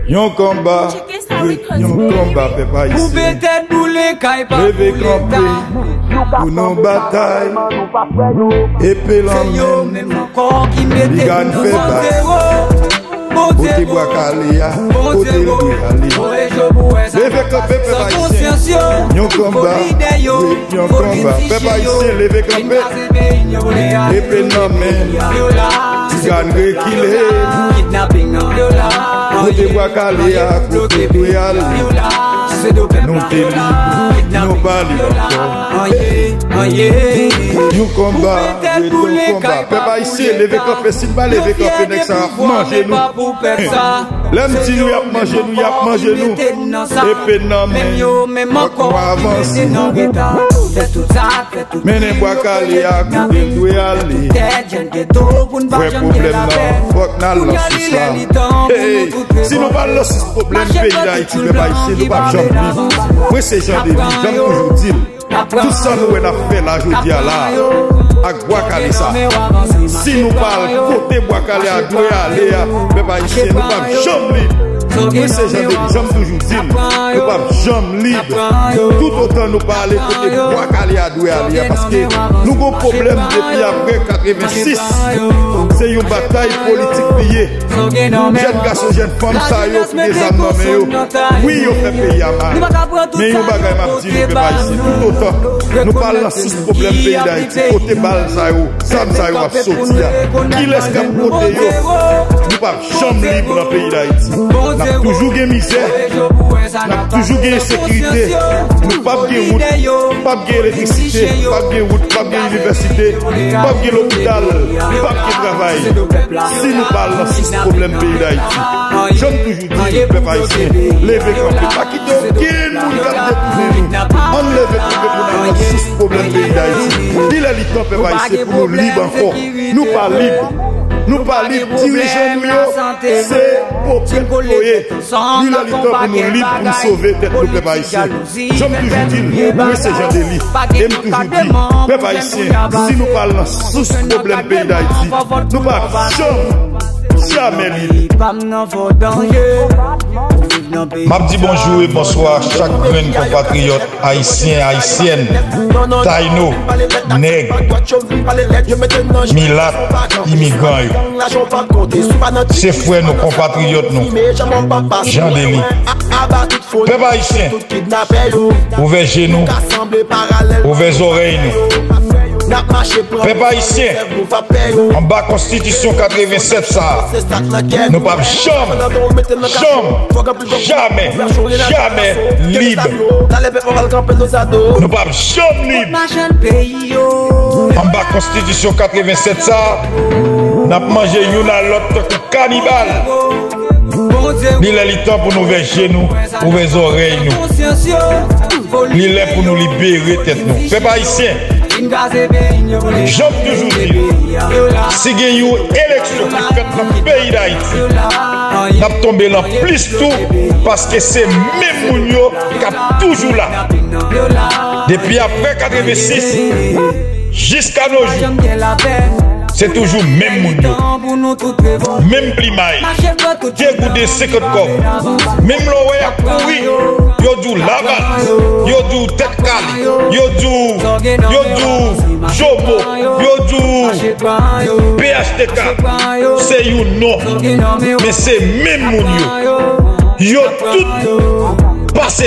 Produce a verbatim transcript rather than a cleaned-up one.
Yon konba, wi, yon konba, pèp ayisyen. Leve kanpe pou nou batay. Epe lan men, piga n fè bak. Kote bwa kale a, kote l dwe ale. Leve kanpe, pèp ayisyen. Yon konba, wi, yon konba. Pèp ayisyen, leve kanpe. Epe nan men, piga n rekile. Kote bwa kale a, kote l dwe ale. Nou te lib, nou pa lib ankò. Yon konba, wi, yon konba. Pèp ayisyen, leve kanpe. Si n pa leve kanpe, nèg sa yo ap manje nou. Lè m di nou y ap manje nou, y ap manje nou. Epe nan men, fòk nou avanse. Mennen bwa kale a kote l dwe ale. Vrè pwoblèm nan, fòk n al nan sous la. Hey, si nou pa al nan sous pwoblèm peyi Dayiti, pèp ayisyen, nou p ap janm viv. Mwen se Jean Denis, jan m toujou di l. Tout sa nou wè n ap fè la jodi a la, ak bwa kale sa. Si nou pa al kote bwa kale a dwe ale a, pèp ayisyen, nou p ap janm lib. Mwen se Jean Denis, jan m toujou di l, nou p ap janm lib. Toutotan nou pa ale kote bwa kale a dwe ale a, paske nou gon pwoblèm depi apre katrevensis. Se yon batay politik li ye. Jèn gason, jèn fanm sa yo ki gen zam nan men yo, wi, yo fè peyi a mal. Men yon bagay m ap di nou, pèp ayisyen, toutotan nou pa al nan sous pwoblèm peyi Dayiti, kote bal sa yo, zam sa yo ap soti a, kilès k ap pote yo, nou p ap janm lib nan peyi Dayiti. N ap toujou gen mizè, n ap toujou gen ensekirite, nou p ap gen wout, p ap gen elektrisite, p ap gen wout, p ap gen inivèsite, p ap gen lopital, p ap gen travay. Si nou pa al nan sous pwoblèm peyi Dayiti, jan m toujou di, pèp ayisyen, leve kanpe. Pa kite okenn moun k ap detounen nou. Ann leve kanpe pou n al nan sous pwoblèm peyi Dayiti. Li lè li tan, pèp ayisyen, pou nou lib ankò. Nou pa lib. Nou pa lib. Dirijan nou yo, se pwofèt yo ye. Li lè li tan pou nou lib, pou n sove tèt nou, pèp ayisyen. Jan m toujou di l, mwen se Jean Denis. E m toujou di, pèp ayisyen, si nou pa al nan sous pwoblèm peyi Dayiti, nou p ap janm, jamè lib. M ap di bonjou e bonswa chak grenn konpatriyòt ayisyen, ayisyèn, tayno, nèg, milat, imigran yo. Se frè nou, konpatriyòt nou, Jean Denis. Pèp ayisyen, ouvè je nou, ouvè zòrèy nou. Pèp ayisyen, anba konstitisyon katrevennsèt sa a, nou p ap janm, janm, jamè, jamè lib. Nou p ap janm lib. Anba konstitisyon katrevennsèt sa a, n ap manje youn a lòt tankou kanibal. Li lè li tan pou nou ouvè je nou, ouvè zòrèy nou. Li lè pou nou libere tèt nou. Pèp ayisyen, jan m toujou di l, si gen yon eleksyon ki fèt nan peyi Dayiti, n ap tonbe nan plis tou, paske se menm moun yo k ap toujou la. Depi apre katrevensis, jiska no jou, se toujou menm moun yo. Menm plimay, degouden senkant kòb. Menm lè w wè y ap kouri, yo di w Lavalas, yo di w Tèt Kale, yo di w, yo di w Jomo, yo di w P H T K. Se yon non, men se menm moun yo. Yo tout pase.